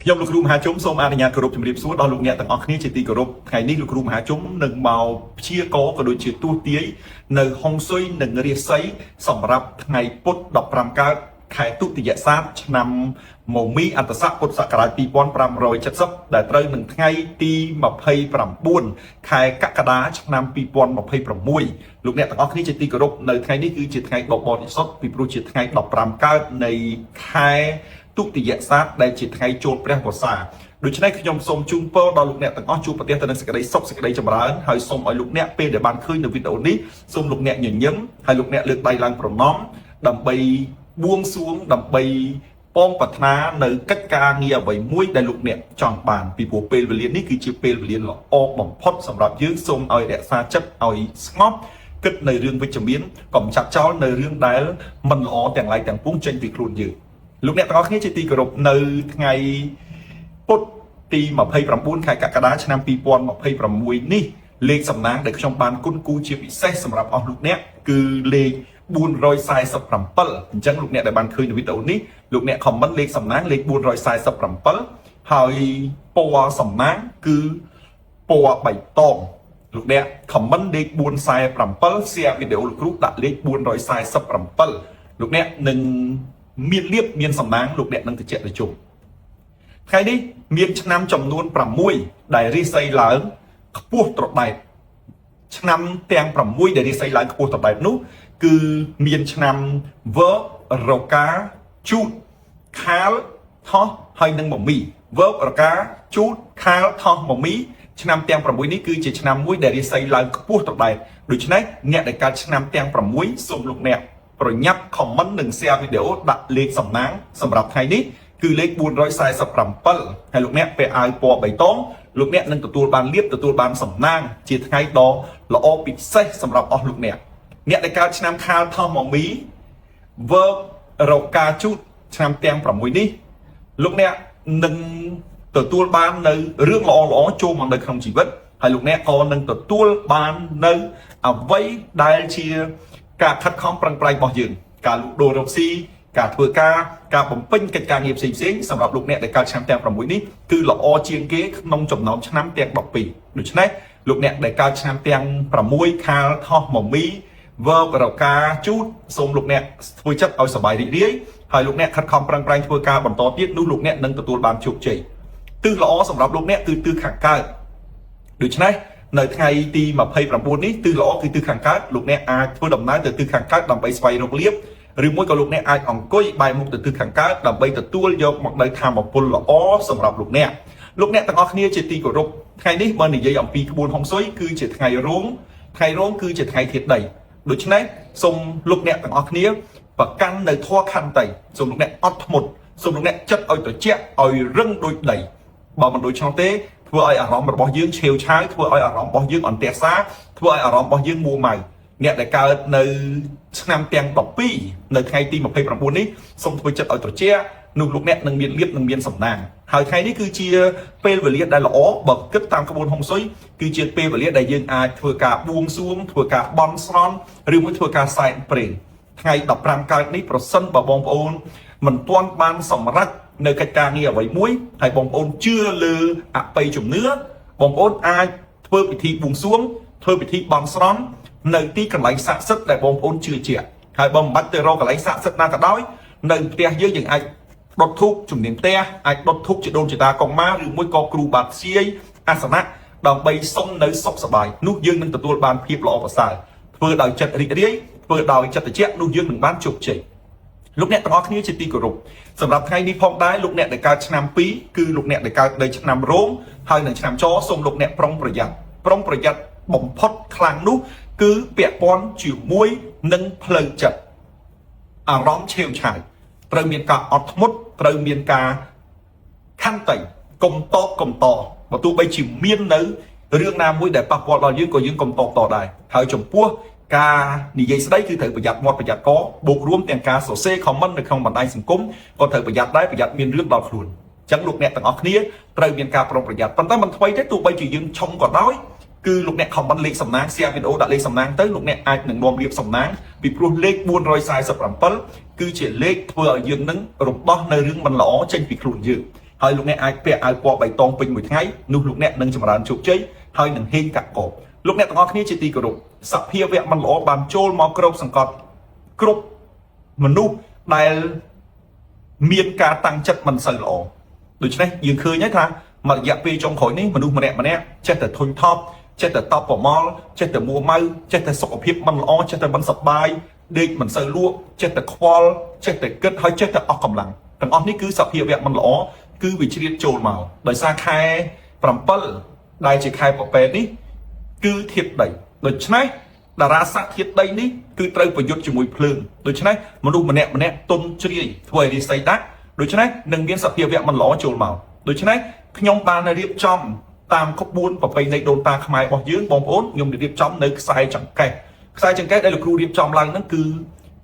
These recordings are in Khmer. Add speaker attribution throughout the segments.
Speaker 1: ខ្ញុំលោកគ្រូមហាជុំសូមអនុញ្ញាតគោរពជំរាបសួរដល់លោកអ្នកទាំងអស់គ្នាជាទីគោរពថ្ងៃនេះលោកគ្រូមហាជុំនឹងមកព្យាករក៏ដូចជាទស្សន៍ទាយនៅហុងស៊ុយនិងរាសីសម្រាប់ថ្ងៃពុធ15កើតខែទុតិយសាទឆ្នាំមមីអត្តស័កពុទ្ធសករាជ2570ដែលត្រូវនឹងថ្ងៃទី29ខែកក្កដាឆ្នាំ2026លោកអ្នកទាំងអស់គ្នាជាទីគោរពនៅថ្ងៃនេះគឺជាថ្ងៃដ៏បរិសុទ្ធពីព្រោះជាថ្ងៃ15កើតនៃខែ ទុតិយសាទដែលជាថ្ងៃចូលព្រះវស្សាដូច្នេះខ្ញុំសូមជូនពរដល់លោកអ្នកទាំងអស់ជួបប្រទះទៅនឹងសេចក្តីសុខសេចក្តីចម្រើនហើយសូមឲ្យលោកអ្នកពេលដែលបានឃើញនៅវីដេអូនេះសូមលោកអ្នកញញឹមហើយលោកអ្នកលើកដៃឡើងប្រណម្យដើម្បីបួងសួងដើម្បីប៉ងប្រាថ្នានៅកិច្ចការងារអ្វីមួយដែលលោកអ្នកចង់បានពីព្រោះពេលវេលានេះគឺជាពេលវេលាល្អបំផុតសម្រាប់យើងសូមឲ្យរក្សាចិត្តឲ្យស្ងប់គិតនៅរឿងវិជ្ជមានកុំចាត់ចោលនៅរឿងដែលមិនល្អទាំងឡាយទាំងពួងចេញពីខ្លួនយើង លោកអ្នកទាំងអស់គ្នាជាទីគោរពនៅថ្ងៃពុធទី29ខែកក្កដាឆ្នាំ2026នេះលេខសំណាងដែលខ្ញុំបានគុណគូជាពិសេសសម្រាប់អស់លោកអ្នកគឺលេខ447អញ្ចឹងលោកអ្នកដែលបានឃើញនៅវីដេអូនេះលោកអ្នក comment លេខសំណាងលេខ447ហើយពណ៌សំណាងគឺពណ៌បៃតងលោកអ្នក comment លេខ447 share វីដេអូលោកគ្រូដាក់លេខ447លោកអ្នកនឹងមានលៀបមានសំណាងលោកអ្នកនឹងតិចតិជុំថ្ងៃនេះមានឆ្នាំចំនួន6ដែលរិស័យឡើងខ្ពស់ត្រដែតឆ្នាំទាំង6ដែលរិស័យឡើងខ្ពស់ត្រដែតនោះគឺមានឆ្នាំវរកាជូតខាលថោះហើយនិងមមីវរកាជូតខាលថោះមមីឆ្នាំទាំង6នេះគឺជាឆ្នាំមួយដែលរិស័យឡើងខ្ពស់ត្រដែតដូច្នេះអ្នកដែលកើតឆ្នាំទាំង6សូមលោកអ្នកប្រញាប់ comment និង share វីដេអូដាក់លេខសំណាងសម្រាប់ថ្ងៃនេះគឺលេខ447ហើយលោកអ្នកពាក់អាវពណ៌បៃតងលោកអ្នកនឹងទទួលបានលៀបទទួលបានសំណាងជាថ្ងៃដ៏ល្អពិសេសសម្រាប់អស់លោកអ្នកអ្នកដែលកើតឆ្នាំខាលថោះមមីវើករកាជូតឆ្នាំទាំង6នេះលោកអ្នកនឹងទទួលបាននៅរឿងល្អល្អចូលមកនៅក្នុងជីវិតហើយលោកអ្នកក៏នឹងទទួលបាននៅអ្វីដែលជាការខិតខំប្រឹងប្រែងរបស់យើងការលក់ដូររកស៊ីការធ្វើការការបំពេញកិច្ចការងារផ្សេងៗសម្រាប់លោកអ្នកដែលកើតឆ្នាំទាំង6នេះគឺល្អជាងគេក្នុងចំណោមឆ្នាំទាំង12ដូច្នេះលោកអ្នកដែលកើតឆ្នាំទាំង6ខាលថោះមមីវើករកាជូតសូមលោកអ្នកធ្វើចិត្តឲ្យសប្បាយរីករាយហើយលោកអ្នកខិតខំប្រឹងប្រែងធ្វើការបន្តទៀតនោះលោកអ្នកនឹងទទួលបានជោគជ័យទិសល្អសម្រាប់លោកអ្នកគឺទិសខាងកើតដូច្នេះនៅថ្ងៃទី29នេះទិសល្អគឺទិសខាងកើតលោកអ្នកអាចធ្វើដំណើរទៅទិសខាងកើតដើម្បីស្វែងរកលាភឬមួយក៏លោកអ្នកអាចអង្គុយបែរមុខទៅទិសខាងកើតដើម្បីទទួលយកមកនូវធម៌ពលល្អសម្រាប់លោកអ្នកលោកអ្នកទាំងអស់គ្នាជាទីគោរពថ្ងៃនេះបើនិយាយអំពីក្បួនហុងស៊ុយគឺជាថ្ងៃរោងថ្ងៃរោងគឺជាថ្ងៃធាតុដីដូច្នេះសូមលោកអ្នកទាំងអស់គ្នាប្រកាន់នៅធម៌ខន្តីសូមលោកអ្នកអត់ធ្មត់សូមលោកអ្នកចិត្តឲ្យត្រជាក់ឲ្យរឹងដូចដីបើមិនដូច្នោះទេធ្វើឲ្យអារម្មណ៍របស់យើងឆេវឆាវធ្វើឲ្យអារម្មណ៍របស់យើងអន្ទះសារធ្វើឲ្យអារម្មណ៍របស់យើងមួម៉ៅអ្នកដែលកើតនៅឆ្នាំទាំង12នៅថ្ងៃទី29នេះសូមធ្វើចិត្តឲ្យត្រជាក់នោះលោកអ្នកនឹងមានលៀបនឹងមានសំណាងហើយថ្ងៃនេះគឺជាពេលវេលាដែលល្អបើគិតតាមក្បួនហុងស៊ុយគឺជាពេលវេលាដែលយើងអាចធ្វើការបួងសួងធ្វើការបន់ស្រន់ឬមួយធ្វើការសែនព្រេងថ្ងៃ15កើតនេះប្រសិនបើបងប្អូនមិនទាន់បានសម្រេចនៅកិច្ចការងារអ្វីមួយហើយបងប្អូនជឿលើអបិយជំនឿបងប្អូនអាចធ្វើពិធីបួងសួងធ្វើពិធីបន់ស្រន់នៅទីកន្លែងស័ក្តិសិទ្ធិដែលបងប្អូនជឿជាក់ហើយបើមិនបាច់ទៅរកកន្លែងស័ក្តិសិទ្ធិណាក៏ដោយនៅផ្ទះយើងយើងអាចដុតធូបជំនាញផ្ទះអាចដុតធូបជាដូនជាតាកុងម៉ាឬមួយក៏គ្រូបាតសៀយអាសនៈដើម្បីសុំនៅសុខសប្បាយនោះយើងនឹងទទួលបានភាពល្អប្រសើរធ្វើដោយចិត្តរីករាយធ្វើដោយចិត្តត្រជាក់នោះយើងនឹងបានជោគជ័យលោកអ្នកទាំងអស់គ្នាជាទីគោរពសម្រាប់ថ្ងៃនេះផងដែរលោកអ្នកដែលកើតឆ្នាំ2គឺលោកអ្នកដែលកើតនៅឆ្នាំរោងហើយនៅឆ្នាំចសូមលោកអ្នកប្រុងប្រយ័ត្នប្រុងប្រយ័ត្នបំផុតខ្លាំងនោះគឺពាក់ព័ន្ធជាមួយនឹងផ្លូវចិត្តអារម្មណ៍ឆេវឆាវត្រូវមានការអត់ធ្មត់ត្រូវមានការខន្តីកុំតបកុំតបើទោះបីជាមាននៅរឿងណាមួយដែលប៉ះពាល់ដល់យើងក៏យើងកុំតបតដែរហើយចំពោះការនិយាយស្ដីគឺត្រូវប្រយ័ត្នមាត់ប្រយ័ត្នកបូករួមទាំងការសរសេរ comment នៅក្នុងបណ្ដាញសង្គមក៏ត្រូវប្រយ័ត្នដែរប្រយ័ត្នមានរឿងដល់ខ្លួនអញ្ចឹងលោកអ្នកទាំងអស់គ្នាត្រូវមានការប្រុងប្រយ័ត្នប៉ុន្តែមិនថ្មីទេទោះបីជាយើងឆុងក៏ដោយគឺលោកអ្នក comment លេខសំណាង share វីដេអូដាក់លេខសំណាងទៅលោកអ្នកអាចនឹងនាំរៀបសំណាងពីព្រោះលេខ447គឺជាលេខធ្វើឲ្យយើងនឹងរំដោះនៅរឿងមិនល្អចេញពីខ្លួនយើង ហើយលោកអ្នកអាចពាក់អាវពណ៌បៃតងពេញមួយថ្ងៃនោះលោកអ្នកនឹងចម្រើនជោគជ័យហើយនឹងហេងកាក់កបលោកអ្នកទាំងអស់គ្នាជាទីគោរពសភាវៈមិនល្អបានចូលមកគ្របសង្កត់គ្រប់មនុស្សដែលមានការតាំងចិត្តមិនសូវល្អដូច្នេះយើងឃើញហើយថាមួយរយៈពេលចុងក្រោយនេះមនុស្សម្នាក់ម្នាក់ចេះតែធុញថប់ចេះតែតប់ប្រមល់ចេះតែមួម៉ៅចេះតែសុខភាពមិនល្អចេះតែមិនសប្បាយដេកមិនសូវលក់ចេះតែខ្វល់ចេះតែគិតហើយចេះតែអស់កម្លាំងទាំងអស់នេះគឺសភាវៈមិនល្អគឺវាជ្រៀតចូលមកដោយសារខែ7ដែលជាខែពពែនេះគឺធាតុដីដូច្នេះតារាសាស្ត្រធាតុដីនេះគឺត្រូវប្រយុទ្ធជាមួយភ្លើងដូច្នេះមនុស្សម្នាក់ម្នាក់ទុនជ្រាយធ្វើឲ្យរាសីដាក់ដូច្នេះនឹងមានសភាវៈមិនល្អចូលមកដូច្នេះខ្ញុំបានរៀបចំតាមក្បួនប្រពៃណីដូនតាខ្មែររបស់យើងបងប្អូនខ្ញុំរៀបចំនៅខ្សែចង្កេះខ្សែចង្កេះដែលលោកគ្រូរៀបចំឡើងហ្នឹងគឺ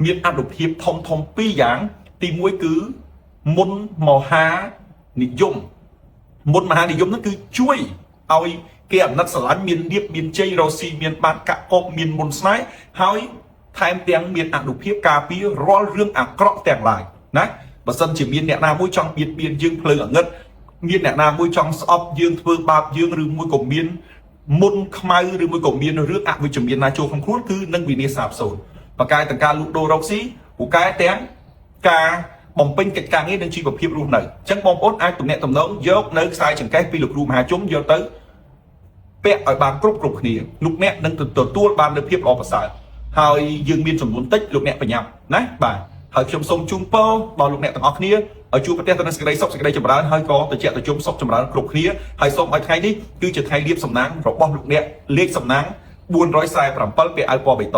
Speaker 1: មានអនុភាពធំធំពីរយ៉ាងទី1គឺមុនមហានិយមមុនមហានិយមហ្នឹងគឺជួយឲ្យគេអាណិតស្រឡាញ់មានលៀបមានជ័យរស់ស៊ីមានបាតកាក់កបមានមុនស្នេហ៍ហើយថែមទាំងមានអនុភាពការពាររាល់រឿងអាក្រក់ទាំងឡាយណាបើសិនជាមានអ្នកណាមួយចង់បៀតបៀនយើងភ្លើងអងឹតមានអ្នកណាមួយចង់ស្អប់យើងធ្វើបាបយើងឬមួយក៏មានមុនខ្មៅឬមួយក៏មានរឿងអវិជ្ជមានណាចូលក្នុងខ្លួនគឺនឹងវិនាសសាបសូន្យបកាយទាំងការលូកដូររកស៊ីពូកែទាំងការបំពេញកិច្ចការងារនិងជីវភាពរស់នៅអញ្ចឹងបងប្អូនអាចទំនាក់ទំនងយកនៅខ្សែចង្កេះពីលោកគ្រូមហាជុំយកទៅពាក់ឲ្យបានគ្រប់គ្រប់គ្នាលោកអ្នកនឹងទទួលបាននូវភាពល្អប្រសើរហើយយើងមានចំនួនតិចលោកអ្នកប្រញាប់ណាបាទហើយខ្ញុំសូមជូនពរដល់លោកអ្នកទាំងអស់គ្នាឲ្យជួបប្រទះទៅនឹងសេចក្តីសុខសេចក្តីចម្រើនហើយក៏ត្រជាក់ត្រជុំសុខចម្រើនគ្រប់គ្នាហើយសូមឲ្យថ្ងៃនេះគឺជាថ្ងៃលៀបសំណាងរបស់លោកអ្នកលេខសំណាង447ពាក់អាវពណ៌បៃតង។